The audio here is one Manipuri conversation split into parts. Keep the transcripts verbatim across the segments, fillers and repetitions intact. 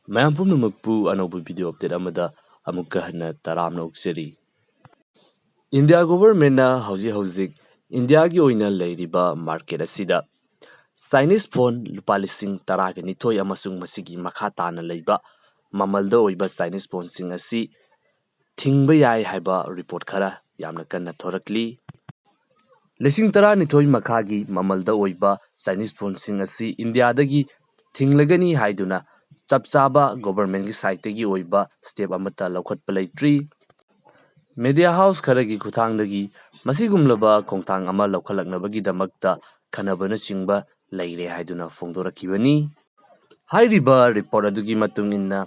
ꯃꯌꯥꯝ ꯄꯨꯝꯅꯃꯛꯄꯨ ꯑꯅꯧꯕ video update ꯑꯃꯗ ꯑꯃꯨꯛꯀ ꯍꯟꯅ ꯇꯔꯥꯝꯅ ꯑꯣꯛꯆꯔꯤ꯫ ꯏꯟꯗꯤꯌꯥ ꯒꯣꯚꯔꯟꯃꯦꯟꯠꯅ ꯍꯧꯖꯤꯛ ꯍꯧꯖꯤꯛ ꯏꯟꯗꯤꯌꯥꯒꯤ ꯑꯣꯏꯅ ꯂꯩꯔꯤꯕ market ꯑꯁꯤꯗ Chinese phone ꯂꯨꯄꯥ ꯂꯤꯁꯤꯡ ꯇꯔꯥꯒ ꯅꯤꯊꯣꯏ ꯑꯃꯁꯨꯡ ꯃꯁꯤꯒꯤ ꯃꯈꯥ ꯇꯥꯅ ꯂꯩꯕ ꯃꯃꯜꯗ ꯑꯣꯏꯕ Chinese phoneꯁꯤꯡ ꯑꯁꯤ ꯊꯤꯡꯕ ꯌꯥꯏ ꯍꯥꯏꯕ report ꯈꯔ ꯌꯥꯝꯅ ꯀꯟꯅ ꯊꯣꯔꯛꯂꯤ꯫ ꯂꯤꯁꯤꯡ ꯇꯔꯥꯅꯤꯊꯣꯏ ꯃꯈꯥꯒꯤ ꯃꯃꯜꯗ ꯑꯣꯏꯕ Chinese phoneꯁꯤꯡ ꯑꯁꯤ ꯏꯟꯗꯤꯌꯥꯗꯒꯤ ꯊꯤꯡꯂꯒꯅꯤ ꯍꯥꯏꯗꯨꯅ ꯆꯞ ꯆꯥꯕ ꯒꯣꯚꯔꯟꯃꯦꯟꯠꯀꯤ siteꯇꯒꯤ ꯑꯣꯏꯕ step ꯑꯃꯠꯇ ꯂꯧꯈꯠꯄ ꯂꯩꯇ꯭ꯔꯤ꯫ Media house ꯈꯔꯒꯤ ꯈꯨꯠꯊꯥꯡꯗꯒꯤ ꯃꯁꯤꯒꯨꯝꯂꯕ ꯈꯣꯡꯊꯥꯡ ꯑꯃ ꯂꯧꯈꯠꯂꯛꯅꯕꯒꯤꯗꯃꯛꯇ ꯈꯟꯅꯕꯅꯆꯤꯡꯕ ꯂꯩꯔꯦ ꯍꯥꯏꯗꯨꯅ ꯐꯣꯡꯗꯣꯔꯛꯈꯤꯕꯅꯤ꯫ ꯍꯥꯏꯔꯤꯕ report ꯑꯗꯨꯒꯤ ꯃꯇꯨꯡ ꯏꯟꯅ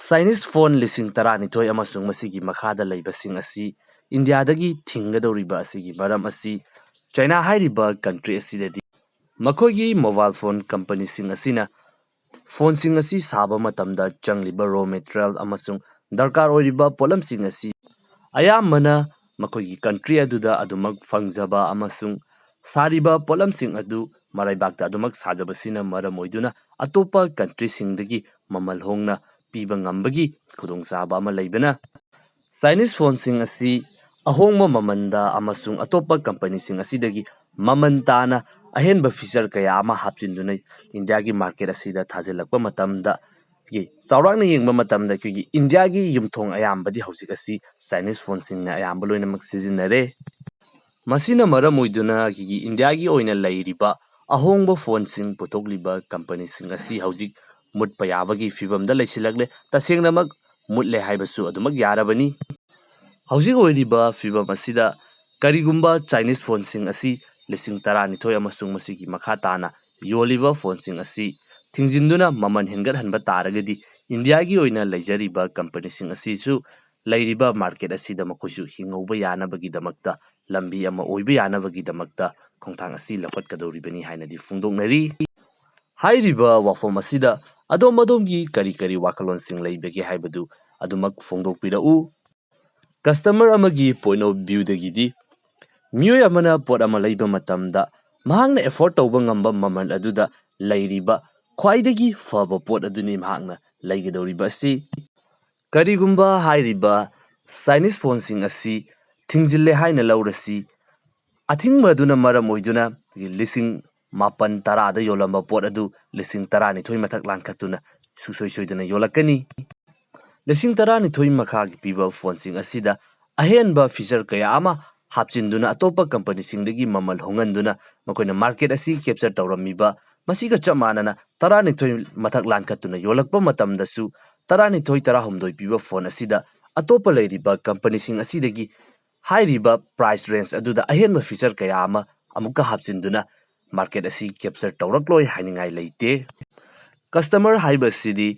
Chinese phone ꯂꯤꯁꯤꯡ ꯇꯔꯥꯅꯤꯊꯣꯏ ꯑꯃꯁꯨꯡ ꯃꯁꯤꯒꯤ ꯃꯈꯥꯗ ꯂꯩꯕꯁꯤꯡ ꯑꯁꯤ ꯏꯟꯗꯤꯌꯥꯗꯒꯤ ꯊꯤꯡꯒꯗꯧꯔꯤꯕ ꯑꯁꯤꯒꯤ ꯃꯔꯝ ꯑꯁꯤ China ꯍꯥꯏꯔꯤꯕ country ꯑꯁꯤꯗꯗꯤ ꯃꯈꯣꯏꯒꯤ mobile phone companyꯁꯤꯡ ꯑꯁꯤꯅ phoneꯁꯤꯡ ꯑꯁꯤ ꯁꯥꯕ ꯃꯇꯝꯗ ꯆꯪꯂꯤꯕ raw material ꯑꯃꯁꯨꯡ ꯗꯔꯀꯥꯔ ꯑꯣꯏꯔꯤꯕ ꯄꯣꯠꯂꯝꯁꯤꯡ ꯑꯁꯤ ꯑꯌꯥꯝꯕꯅ ꯃꯈꯣꯏꯒꯤ country ꯑꯗꯨꯗ ꯑꯗꯨꯃꯛ ꯐꯪꯖꯕ ꯑꯃꯁꯨꯡ ꯁꯥꯔꯤꯕ ꯄꯣꯠꯂꯝꯁꯤꯡ ꯑꯗꯨ ꯃꯔꯩꯕꯥꯛꯇ ꯑꯗꯨꯃꯛ ꯁꯥꯖꯕꯁꯤꯅ ꯃꯔꯝ ꯑꯣꯏꯗꯨꯅ ꯑꯇꯣꯞꯄ countryꯁꯤꯡꯗꯒꯤ ꯃꯃꯜ ꯍꯣꯡꯅ ꯄꯤꯕ ꯉꯝꯕꯒꯤ ꯈꯨꯗꯣꯡꯆꯥꯕ ꯑꯃ ꯂꯩꯕꯅ Chinese phoneꯁꯤꯡ ꯑꯁꯤ ꯑꯍꯣꯡꯕ ꯃꯃꯜꯗ ꯑꯃꯁꯨꯡ ꯑꯇꯣꯞꯄ companyꯁꯤꯡ ꯑꯁꯤꯗꯒꯤ ꯃꯃꯜ ꯇꯥꯅ ꯑꯍꯦꯟꯕ feature ꯀꯌꯥ ꯑꯃ ꯍꯥꯞꯆꯤꯟꯗꯨꯅ ꯏꯟꯗꯤꯌꯥꯒꯤ market ꯑꯁꯤꯗ ꯊꯥꯖꯤꯜꯂꯛꯄ ꯃꯇꯝꯗ, ꯑꯩꯈꯣꯏꯒꯤ ꯆꯥꯎꯔꯥꯛꯅ ꯌꯦꯡꯕ ꯃꯇꯝꯗ ꯑꯩꯈꯣꯏꯒꯤ ꯏꯟꯗꯤꯌꯥꯒꯤ ꯌꯨꯝꯊꯣꯡ ꯑꯌꯥꯝꯕꯗꯤ ꯍꯧꯖꯤꯛ ꯑꯁꯤ Chinese phoneꯁꯤꯡꯅ ꯑꯌꯥꯝꯕ ꯂꯣꯏꯅꯃꯛ ꯁꯤꯖꯤꯟꯅꯔꯦ꯫ ꯃꯁꯤꯅ ꯃꯔꯝ ꯑꯣꯏꯗꯨꯅ ꯑꯩꯈꯣꯏꯒꯤ ꯏꯟꯗꯤꯌꯥꯒꯤ ꯑꯣꯏꯅ ꯂꯩꯔꯤꯕ ꯑꯍꯣꯡꯕ phoneꯁꯤꯡ ꯄꯨꯊꯣꯛꯂꯤꯕ companyꯁꯤꯡ ꯑꯁꯤ ꯍꯧꯖꯤꯛ ꯃꯨꯠꯄ ꯌꯥꯕꯒꯤ ꯐꯤꯕꯝꯗ ꯂꯩꯁꯤꯜꯂꯛꯂꯦ꯫ ꯇꯁꯦꯡꯅꯃꯛ ꯃꯨꯠꯂꯦ ꯍꯥꯏꯕꯁꯨ ꯑꯗꯨꯃꯛ ꯌꯥꯔꯕꯅꯤ꯫ ꯍꯧꯖꯤꯛ ꯑꯣꯏꯔꯤꯕ ꯐꯤꯕꯝ ꯑꯁꯤꯗ ꯀꯔꯤꯒꯨꯝꯕ Chinese phoneꯁꯤꯡ ꯑꯁꯤ ꯂꯤꯁꯤꯡ ꯇꯔꯥꯅꯤꯊꯣꯏ ꯑꯃꯁꯨꯡ ꯃꯁꯤꯒꯤ ꯃꯈꯥ ꯇꯥꯅ ꯌꯣꯜꯂꯤꯕ phoneꯁꯤꯡ ꯑꯁꯤ ꯊꯤꯡꯖꯤꯟꯗꯨꯅ ꯃꯃꯜ ꯍꯦꯟꯒꯠꯍꯟꯕ ꯇꯥꯔꯒꯗꯤ ꯏꯟꯗꯤꯌꯥꯒꯤ ꯑꯣꯏꯅ ꯂꯩꯖꯔꯤꯕ companyꯁꯤꯡ ꯑꯁꯤꯁꯨ ꯂꯩꯔꯤꯕ market ꯑꯁꯤꯗ ꯃꯈꯣꯏꯁꯨ ꯍꯤꯡꯍꯧꯕ ꯌꯥꯅꯕꯒꯤꯗꯃꯛꯇ, ꯂꯝꯕꯤ ꯑꯃ ꯑꯣꯏꯕ ꯌꯥꯅꯕꯒꯤꯗꯃꯛꯇ ꯈꯣꯡꯊꯥꯡ ꯑꯁꯤ ꯂꯧꯈꯠꯀꯗꯧꯔꯤꯕꯅꯤ ꯍꯥꯏꯅꯗꯤ ꯐꯣꯡꯗꯣꯛꯅꯔꯤ꯫ ꯍꯥꯏꯔꯤꯕ ꯋꯥꯐꯝ ꯑꯁꯤꯗ ꯑꯗꯣꯝ ꯑꯗꯣꯝꯒꯤ ꯀꯔꯤ ꯀꯔꯤ ꯋꯥꯈꯜꯂꯣꯟꯁꯤꯡ ꯂꯩꯕꯒꯦ ꯍꯥꯏꯕꯗꯨ ꯑꯗꯨꯃꯛ ꯐꯣꯡꯗꯣꯛꯄꯤꯔꯛꯎ꯫ Customer ꯑꯃꯒꯤ point of viewꯗꯒꯤꯗꯤ ꯃꯤꯑꯣꯏ ꯑꯃꯅ ꯄꯣꯠ ꯑꯃ ꯂꯩꯕ ꯃꯇꯝꯗ ꯃꯍꯥꯛꯅ afford ꯇꯧꯕ ꯉꯝꯕ ꯃꯃꯜ ꯑꯗꯨꯗ ꯂꯩꯔꯤꯕ ꯈ꯭ꯋꯥꯏꯗꯒꯤ ꯐꯕ ꯄꯣꯠ ꯑꯗꯨꯅꯤ ꯃꯍꯥꯛꯅ ꯂꯩꯒꯗꯧꯔꯤꯕ ꯑꯁꯤ꯫ ꯀꯔꯤꯒꯨꯝꯕ ꯍꯥꯏꯔꯤꯕ Chinese phoneꯁꯤꯡ ꯑꯁꯤ ꯊꯤꯡꯖꯤꯜꯂꯦ ꯍꯥꯏꯅ ꯂꯧꯔꯁꯤ, ꯑꯊꯤꯡꯕ ꯑꯗꯨꯅ ꯃꯔꯝ ꯑꯣꯏꯗꯨꯅ ꯂꯤꯁꯤꯡ ꯃꯥꯄꯟ ꯇꯔꯥꯗ ꯌꯣꯜꯂꯝꯕ ꯄꯣꯠ ꯑꯗꯨ ꯂꯤꯁꯤꯡ ꯇꯔꯥꯅꯤꯊꯣꯏ ꯃꯊꯛ ꯂꯥꯟꯈꯠꯇꯨꯅ ꯁꯨꯡꯁꯣꯏ ꯁꯣꯏꯗꯅ ꯌꯣꯜꯂꯛꯀꯅꯤ꯫ ꯂꯤꯁꯤꯡ ꯇꯔꯥꯅꯤꯊꯣꯏ ꯃꯈꯥꯒꯤ ꯄꯤꯕ phoneꯁꯤꯡ ꯑꯁꯤꯗ ꯑꯍꯦꯟꯕ feature ꯀꯌꯥ ꯑꯃ ꯍꯥꯞꯆꯤꯟꯗꯨꯅ ꯑꯇꯣꯞꯄ ꯀꯝꯄꯅꯤꯁꯤꯡꯗꯒꯤ ꯃꯃꯜ ꯍꯣꯡꯍꯟꯗꯨꯅ ꯃꯈꯣꯏꯅ market ꯑꯁꯤ capture ꯇꯧꯔꯝꯃꯤꯕ ꯃꯁꯤꯒ ꯆꯞ ꯃꯥꯟꯅꯅ ꯇꯔꯥꯅꯤꯊꯣꯏ ꯃꯊꯛ ꯂꯥꯟꯈꯠꯇꯨꯅ ꯌꯣꯜꯂꯛꯄ ꯃꯇꯝꯗꯁꯨ ꯇꯔꯥꯅꯤꯊꯣꯏ, ꯇꯔꯥꯍꯨꯝꯗꯣꯏ ꯄꯤꯕ phone ꯑꯁꯤꯗ ꯑꯇꯣꯞꯄ ꯂꯩꯔꯤꯕ ꯀꯝꯄꯅꯤꯁꯤꯡ ꯑꯁꯤꯗꯒꯤ ꯍꯥꯏꯔꯤꯕ price range ꯑꯗꯨꯗ ꯑꯍꯦꯟꯕ feature ꯀꯌꯥ ꯑꯃ ꯑꯃꯨꯛꯀ ꯍꯥꯞꯆꯤꯟꯗꯨꯅ market ꯑꯁꯤ capture ꯇꯧꯔꯛꯂꯣꯏ ꯍꯥꯏꯅꯤꯡꯉꯥꯏ ꯂꯩꯇꯦ꯫ Customer ꯍꯥꯏꯕꯁꯤꯗꯤ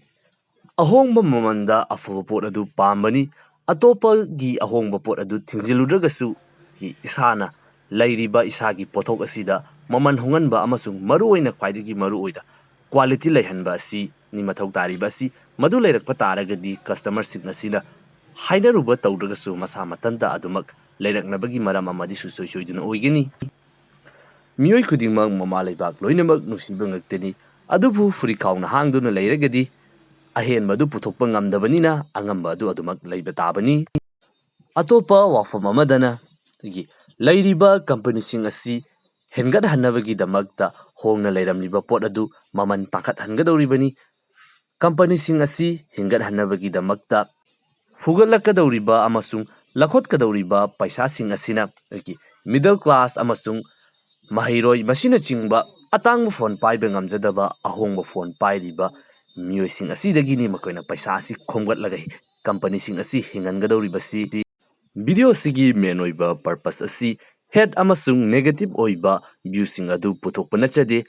ꯑꯍꯣꯡꯕ ꯃꯃꯜꯗ ꯑꯐꯕ ꯄꯣꯠ ꯑꯗꯨ ꯄꯥꯝꯕꯅꯤ꯫ ꯑꯇꯣꯞꯄꯒꯤ ꯑꯍꯣꯡꯕ ꯄꯣꯠ ꯑꯗꯨ ꯊꯤꯡꯖꯤꯜꯂꯨꯗ꯭ꯔꯒꯁꯨ ꯏꯁꯥꯅ ꯂꯩꯔꯤꯕ ꯏꯁꯥꯒꯤ ꯄꯣꯠꯊꯣꯛ ꯑꯁꯤꯗ ꯃꯃꯜ ꯍꯣꯡꯍꯟꯕ ꯑꯃꯁꯨꯡ ꯃꯔꯨꯑꯣꯏꯅ ꯈ꯭ꯋꯥꯏꯗꯒꯤ ꯃꯔꯨꯑꯣꯏꯅ quality ꯂꯩꯍꯟꯕ ꯑꯁꯤꯅꯤ ꯃꯊꯧ ꯇꯥꯔꯤꯕ ꯑꯁꯤ꯫ ꯃꯗꯨ ꯂꯩꯔꯛꯄ ꯇꯥꯔꯒꯗꯤ customerꯁꯤꯡ ꯑꯁꯤꯅ ꯍꯥꯏꯅꯔꯨꯕ ꯇꯧꯗ꯭ꯔꯒꯁꯨ ꯃꯁꯥ ꯃꯊꯟꯇ ꯑꯗꯨꯃꯛ ꯂꯩꯔꯛꯅꯕꯒꯤ ꯃꯔꯝ ꯑꯃꯗꯤ ꯁꯨꯡꯁꯣꯏ ꯁꯣꯏꯗꯅ ꯑꯣꯏꯒꯅꯤ꯫ ꯃꯤꯑꯣꯏ ꯈꯨꯗꯤꯡꯃꯛ ꯃꯃꯥ ꯂꯩꯕꯥꯛ ꯂꯣꯏꯅꯃꯛ ꯅꯨꯡꯁꯤꯕ ꯉꯥꯛꯇꯅꯤ, ꯑꯗꯨꯕꯨ ꯐꯨꯔꯤꯠꯈꯥꯎꯅ ꯍꯥꯡꯗꯨꯅ ꯂꯩꯔꯒꯗꯤ ꯑꯍꯦꯟꯕ ꯑꯗꯨ ꯄꯨꯊꯣꯛꯄ ꯉꯝꯗꯕꯅꯤꯅ ꯑꯉꯝꯕ ꯑꯗꯨ ꯑꯗꯨꯃꯛ ꯂꯩꯕ ꯇꯥꯕꯅꯤ꯫ ꯑꯇꯣꯞꯄ ꯋꯥꯐꯝ ꯑꯃꯗꯅ ꯑꯩꯈꯣꯏꯒꯤ ꯂꯩꯔꯤꯕ ꯀꯝꯄꯅꯤꯁꯤꯡ ꯑꯁꯤ ꯍꯦꯟꯒꯠꯍꯟꯅꯕꯒꯤꯗꯃꯛꯇ ꯍꯣꯡꯅ ꯂꯩꯔꯝꯂꯤꯕ ꯄꯣꯠ ꯑꯗꯨ ꯃꯃꯜ ꯇꯥꯡꯈꯠꯍꯟꯒꯗꯧꯔꯤꯕꯅꯤ꯫ ꯀꯝꯄꯅꯤꯁꯤꯡ ꯑꯁꯤ ꯍꯦꯟꯒꯠꯍꯟꯅꯕꯒꯤꯗꯃꯛꯇ ꯐꯨꯒꯠꯂꯛꯀꯗꯧꯔꯤꯕ ꯑꯃꯁꯨꯡ ꯂꯧꯈꯠꯀꯗꯧꯔꯤꯕ ꯄꯩꯁꯥꯁꯤꯡ ꯑꯁꯤꯅ ꯑꯩꯈꯣꯏꯒꯤ middle class ꯑꯃꯁꯨꯡ ꯃꯍꯩꯔꯣꯏ ꯃꯁꯤꯅꯆꯤꯡꯕ ꯑꯇꯥꯡꯕ phone ꯄꯥꯏꯕ ꯉꯝꯖꯗꯕ ꯑꯍꯣꯡꯕ phone ꯄꯥꯏꯔꯤꯕ ꯃꯤꯑꯣꯏꯁꯤꯡ ꯑꯁꯤꯗꯒꯤꯅꯤ ꯃꯈꯣꯏꯅ ꯄꯩꯁꯥ ꯑꯁꯤ ꯈꯣꯝꯒꯠꯂꯒ ꯀꯝꯄꯅꯤꯁꯤꯡ ꯑꯁꯤ ꯍꯤꯡꯍꯟꯒꯗꯧꯔꯤꯕꯁꯤ꯫ Video ꯑꯁꯤꯒꯤ main ꯑꯣꯏꯕ purpose ꯑꯁꯤ hate ꯑꯃꯁꯨꯡ negative ꯑꯣꯏꯕ viewꯁꯤꯡ ꯑꯗꯨ ꯄꯨꯊꯣꯛꯄ ꯅꯠꯆꯗꯦ꯫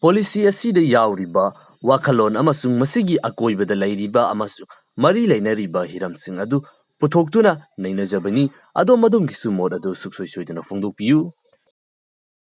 Policy ꯑꯁꯤꯗ ꯌꯥꯎꯔꯤꯕ ꯋꯥꯈꯜꯂꯣꯟ ꯑꯃꯁꯨꯡ ꯃꯁꯤꯒꯤ ꯑꯀꯣꯏꯕꯗ ꯂꯩꯔꯤꯕ ꯑꯃꯁꯨꯡ ꯃꯔꯤ ꯂꯩꯅꯔꯤꯕ ꯍꯤꯔꯝꯁꯤꯡ ꯑꯗꯨ ꯄꯨꯊꯣꯛꯇꯨꯅ ꯅꯩꯅꯖꯕꯅꯤ꯫ ꯑꯗꯣꯝ ꯑꯗꯣꯝꯒꯤ ꯁꯨ ꯃꯣꯠ ꯑꯗꯨ ꯁꯨꯡꯁꯣꯏ ꯁꯣꯏꯗꯅ ꯐꯣꯡꯗꯣꯛꯄꯤꯌꯨ꯫